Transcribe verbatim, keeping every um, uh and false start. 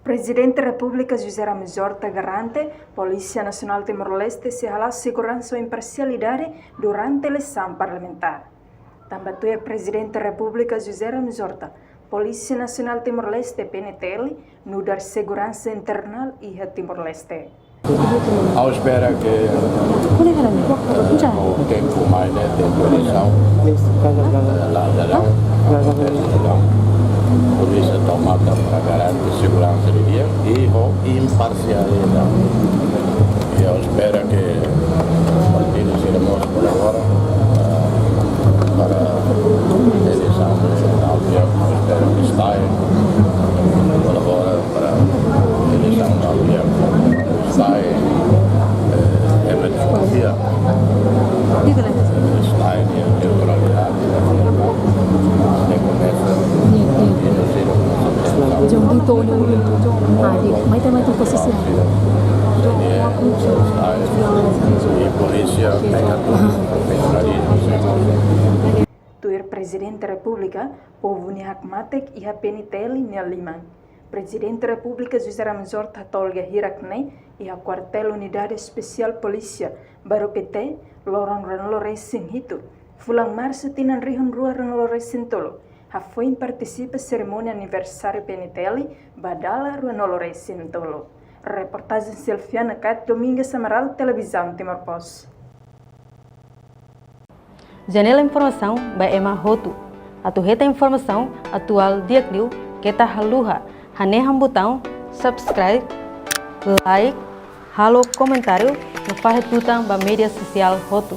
Prezidente Repúblika José Ramos Horta garante Polísia Nasionál Timor-Leste sei hala'o seguransa ho imparsialidade durante eleisaun parlamentár. Tanba tuir Prezidente Repúblika José Ramos Horta, Polísia Nasionál Timor-Leste, P N T L, nu'udar seguransa internál iha Timor-Leste. Ha'u espera ke ho tempu mai ne'e, tempu eleisaun, eh, la, la, la, polísia tau matan para garante seguransa di'ak i ho imparsialidade. I ha'u espera ke partidu sira mós kolabora, eh, para eleisaun nasionál di'ak, ha'u espera ke STAE kolabora para eleisaun nasionál di'ak, STAE, eh, ema deskonfia, STAE nia neutralidade, ne'e komesa, i no sira komesa. Ah, di'ak, mai tama tu posisi. STAE, i polísia, profesionalizmu. Tuir Prezidente Repúblika, povu nia hakmatek iha P N T L nia liman. Prezidente Repúblika José Ramos Horta hatolga hirak ne'e iha Kuartél Unidade Espesiál Polísia, Baru Pité, loron ruanulu-resin-hitu, fulan Marsu tinan rihun rua ruanulu-resin-tolu, hafoin partisipa serimónia aniversáriu P N T L ba dala ruanulu-resin-tolu. Reportajen Silviana Kat, Domingas Amaral, Televizaun Timor Post. Janela informasaun ba ema hotu. Atu hetan informasaun atuál di'ak liu, keta haluha hanehan butaun subscribe, like, halo komentáriu no fahe tutan ba média sosiál hotu.